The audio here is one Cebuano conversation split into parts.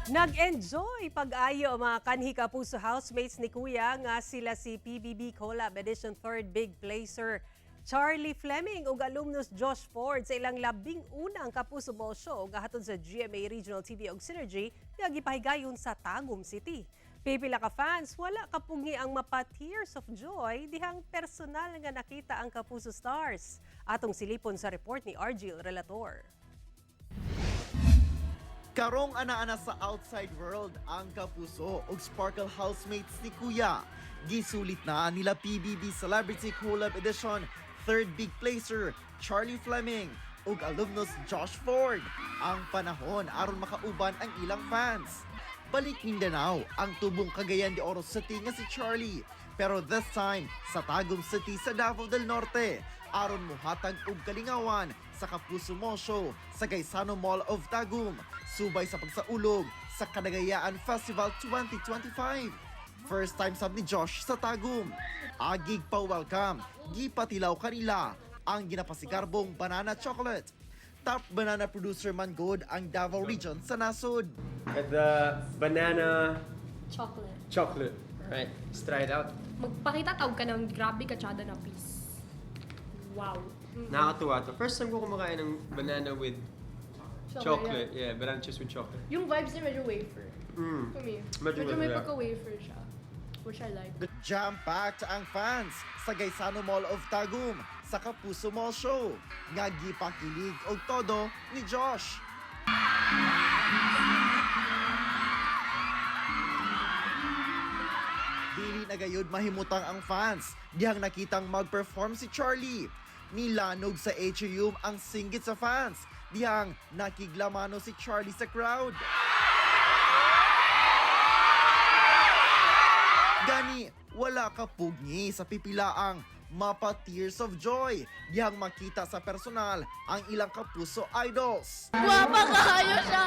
Nag-enjoy pag-ayo ang mga kanhi Kapuso housemates ni Kuya nga sila si PBB Collab Edition 3rd Big Placer Charlie Fleming ug alumnus Josh Ford sa ilang 11 Kapuso Mall Show nga hatod sa GMA Regional TV ug Synergy nga gipahigayon sa Tagum City. Pipila ka fans, wala kapungi ang mapa tears of joy dihang personal nga nakita ang Kapuso stars. Atong silipon sa report ni Argil Relator. Karong ana-ana sa outside world ang Kapuso ug Sparkle housemates ni Kuya. Gisulit na nila PBB Celebrity Collab Edition third big placer Charlie Fleming ug alumnus Josh Ford ang panahon aron makauban ang ilang fans. Balik Mindanao ang tubong Cagayan de Oro City nga si Charlie, pero this time sa Tagum City sa Davao del Norte aron muhatag og kalingawan sa Kapuso Mall Show sa Gaisano Mall of Tagum subay sa pagsaulog sa Kadagayaan Festival 2025. First time sab ni Josh sa Tagum. Agig pa welcome, gipatilaw kanila ang ginapasigarbong banana chocolate. Top banana producer man good ang Davao Region sa nasod. Got the banana Chocolate. Chocolate. Alright, let's try it out. Magpakita tawag ka ng grabe kachada na piece. Wow. Nakakatuwa to. First time ko kumakain ng banana with chocolate. Yeah, banana chips with chocolate. Yung vibes niya medyo wafer. To me. Medyo Medyo may wafer, yeah. pagka-wafer siya. Which I like. Jam-packed ang fans sa Gaisano Mall of Tagum sa Kapuso Mall Show nga gipakilig og todo ni Josh. Dili na gayud mahimutang ang fans dihang nakitang mag-perform si Charlie. Nilanog sa atrium ang singgit sa fans dihang nakiglamano si Charlie sa crowd. Gani, wala ka pugni sa pipilaang mapa tears of joy dihang makita sa personal ang ilang Kapuso idols. Guwapa kayo siya!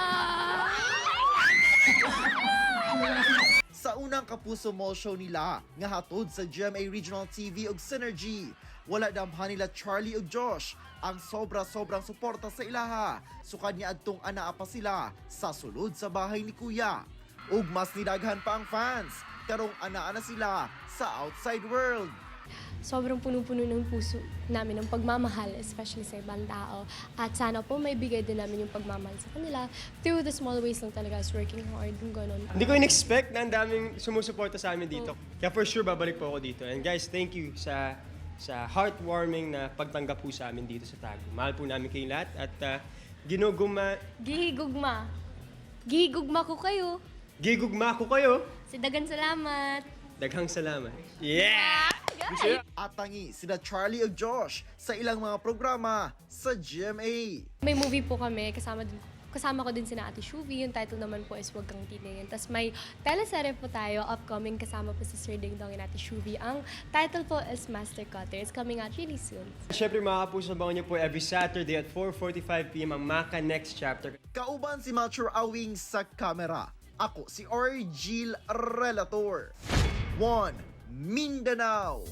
Sa unang Kapuso Mall Show nila nga hatod sa GMA Regional TV ug Synergy, wala damhan nila Charlie ug Josh ang sobra-sobrang suporta sa ilaha. Sukad niya adtong anaa pa sila sa sulod sa bahay ni Kuya. Ug mas nidaghan pa ang fans karong anaa na sila sa outside world. Sobrang puno-puno ng puso namin ng pagmamahal, especially sa ibang tao. At sana po may bigay din namin yung pagmamahal sa kanila through the small ways lang talaga as working hard, yung ganun. Hindi ko in-expect na ang daming sumusuporta sa amin dito. Kaya for sure, babalik po ako dito. And guys, thank you sa heartwarming na pagtanggap po sa amin dito sa Tagum. Mahal po namin kayong lahat at ginuguma, Gihigugma. Gihigugma ko kayo. Gigugma ko kayo. Si Dagan salamat. Daghang salamat. Yeah! Guys! Atangi sina Charlie ug Josh sa ilang mga programa sa GMA. May movie po kami, kasama ko din sina Ate Shuvi. Yung title naman po is Wag Kang Titingin. Tapos may teleserye po tayo, upcoming, kasama po si Sir Ding Dong and Ate Shuvi. Ang title po is Master Cutter. It's coming out really soon. Siyempre mga kapuso, abangan niyo po every Saturday at 4:45 p.m. ang Maka Next Chapter. Kauban si Mature Awing sa kamera. Ako si Argil Relator. 1 Mindanao.